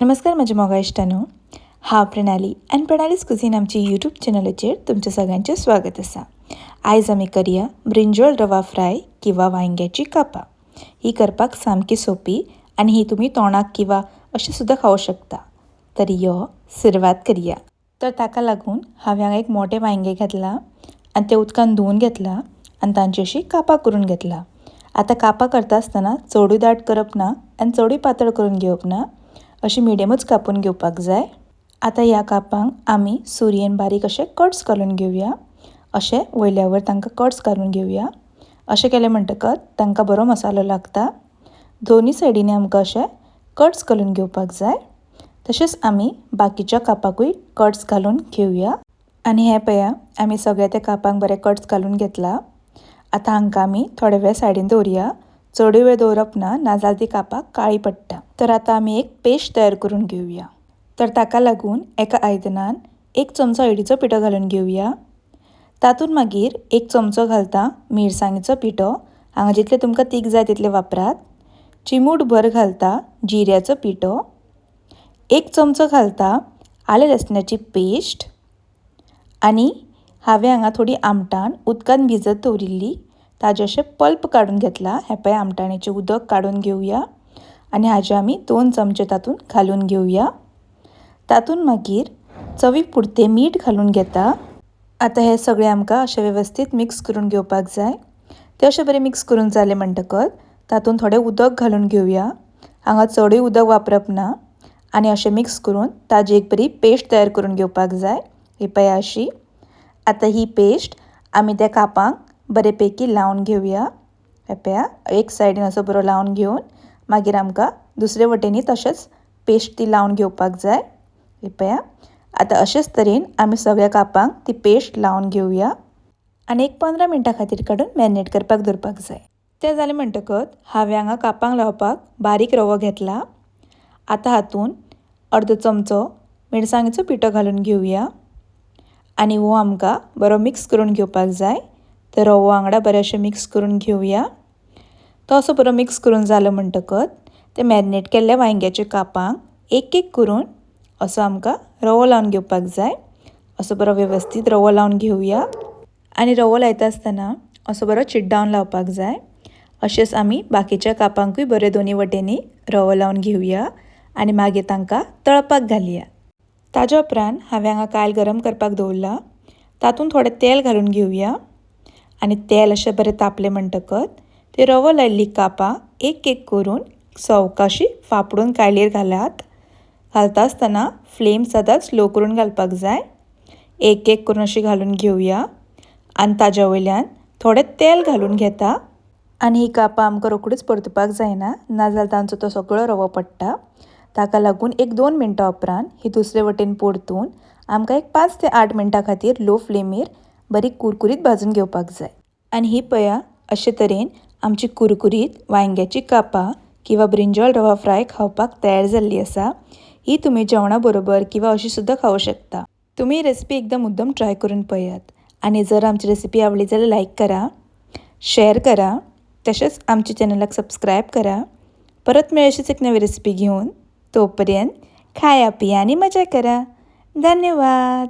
नमस्कार म्हज्या मोगा इश्टांनो, हांव प्रणाली आनी प्रणालीज कुझीन आमच्या यूट्यूब चॅनलाचेर तुमच्या सगळ्यांचें स्वागत आसा. आयज आमी करया ब्रिंजॉल रवा फ्राय किंवा वांयग्याची कापां. ही करपाक सामकी सोंपी आनी ही तुमी तोंडाक किंवा अशें सुद्दां खावंक शकता. तर यो सुरवात करया. तर ताका लागून हांवें हांगा एक मोटें वांयगें घेतलां आनी तें उदकान धुवन घेतलां आनी तांची अशी कापां करून घेतलां. आतां कापां करता आसतना चडूय दाट करप ना आनी चडूय पातळ करून घेवप ना, अशी मिडियमूच कापून घेवपाक जाय. आतां ह्या कापांक आमी सुरयेन बारीक अशे कट्स घालून घेवया. अशे वयल्या वयर तांकां कट्स घालून घेवया. अशें केलें म्हणटकच तांकां बरो मसालो लागता. दोनूय सायडींनी आमकां अशे कट्स घालून घेवपाक जाय. तशेंच आमी बाकीच्या कापाकूय कट्स घालून घेवया. आनी हें पळया, आमी सगळ्या त्या कापांक बरे कट्स घालून घेतला. आतां हांकां आमी थोडे वेळ सायडीन दवरया. चडूय वेळ दवरप ना, नाजाल्यार ती कापां काळी पडटा. तर आतां आमी एक पेस्ट तयार करून घेवया. तर ताका लागून एका आयदनान 1 चमचो हळदीचो पिठो घालून घेवया. तातूंत मागीर 1 चमचो घालता मिरसांगेचो पिठो. हांगा जितले तुमकां तीख जाय तितले वापरात. चिमूट भर घालता जिऱ्याचो पिठो. 1 चमचो घालता आलें लसणाची पेस्ट. आनी हांवें हांगा थोडी आमटाण उदकान भिजत दवरिल्ली, ताजें अशें पल्प काडून घेतला. हें पळय, आमटाणेचें उदक काडून घेवया आनी हाजे आमी 2 चमचे तातूंत घालून घेवया. तातूंत मागीर चवी पुरतें मीठ घालून घेता. आतां हें सगळें आमकां अशें वेवस्थीत मिक्स करून घेवपाक जाय. तें अशें बरें मिक्स करून जालें म्हणटकच तातूंत थोडें उदक घालून घेवया. हांगा चडूय उदक वापरप ना. आनी अशें मिक्स करून ताजी एक बरी पेस्ट तयार करून घेवपाक जाय. ही पळया अशी. आतां ही पेस्ट आमी त्या कापांक बरेपैकी लावन घेवया. हे पळया, एक सायडीन असो बरो लावन घेवन मागीर आमकां दुसरे वटेनूय तशेंच पेस्ट ती लावन घेवपाक जाय. हे पळया, आतां अशेंच तरेन आमी सगळ्या कापांक ती पेस्ट लावन घेवया आनी एक 15 मिनटां खातीर काडून मॅरिनेट करपाक दवरपाक जाय. तें जालें म्हणटकच हांवें हांगा कापांक लावपाक बारीक रवो घेतला. आतां हातूंत अर्दो चमचो मिरसांगेचो पिठो घालून घेवया आनी हो आमकां बरो मिक्स करून घेवपाक जाय. तर रवो वांगडा बरें अशें मिक्स करून घेवया. तो असो बरो मिक्स करून जालो म्हणटकच ते मॅरिनेट केल्ल्या वांयग्याच्या कापांक एक एक करून असो आमकां रवो लावन घेवपाक जाय. असो बरो वेवस्थीत रवो लावन घेवया. आनी रवो लायता आसतना असो बरो चिड्डावन लावपाक जाय. अशेंच आमी बाकीच्या कापांकूय बरे दोनी वटेंनी रवो लावन घेवया आनी मागीर तांकां तळपाक घालया. ताज्या उपरांत हांवें हांगा कायल गरम करपाक दवरला. तातूंत थोडें तेल घालून घेवया आनी तेल अशें बरें तापलें म्हणटकच ते रवो लायिल्ली कापां एक एक करून सवकाशी फापडून कायलीर घालात. घालता आसतना फ्लेम सदांच स्लो करून घालपाक जाय. एक एक करून अशी घालून घेवया आनी ताज्या वयल्यान थोडें तेल घालून घेता. आनी ही कापां आमकां रोखडीच परतुपाक जायना, नाजाल्यार तांचो तो सगळो रवो पडटा. ताका लागून 1-2 मिनटां उपरांत ही दुसरे वटेन परतून आमकां एक 5 ते 8 मिनटां खातीर लो फ्लेमीर बरी कुरकुरीत भाजून घेवपाक जाय. आनी ही पळया, अशे तरेन आमची कुरकुरीत वांयग्याची कापां किंवा ब्रिंजॉल रवा फ्राय खावपाक तयार जाल्ली आसा. ही तुमी जेवणा बरोबर किंवा अशी सुद्दां खावंक शकता. तुमी ही रेसिपी एकदम मुद्दम ट्राय करून पळयात. आनी जर आमची रेसिपी आवडली जाल्यार लायक करा, शेअर करा, तशेंच आमच्या चॅनलाक सबस्क्रायब करा. परत मेळ अशीच एक नवी रेसिपी घेवन. तोपर्यंत खाया पिया आनी मजा करा. धन्यवाद.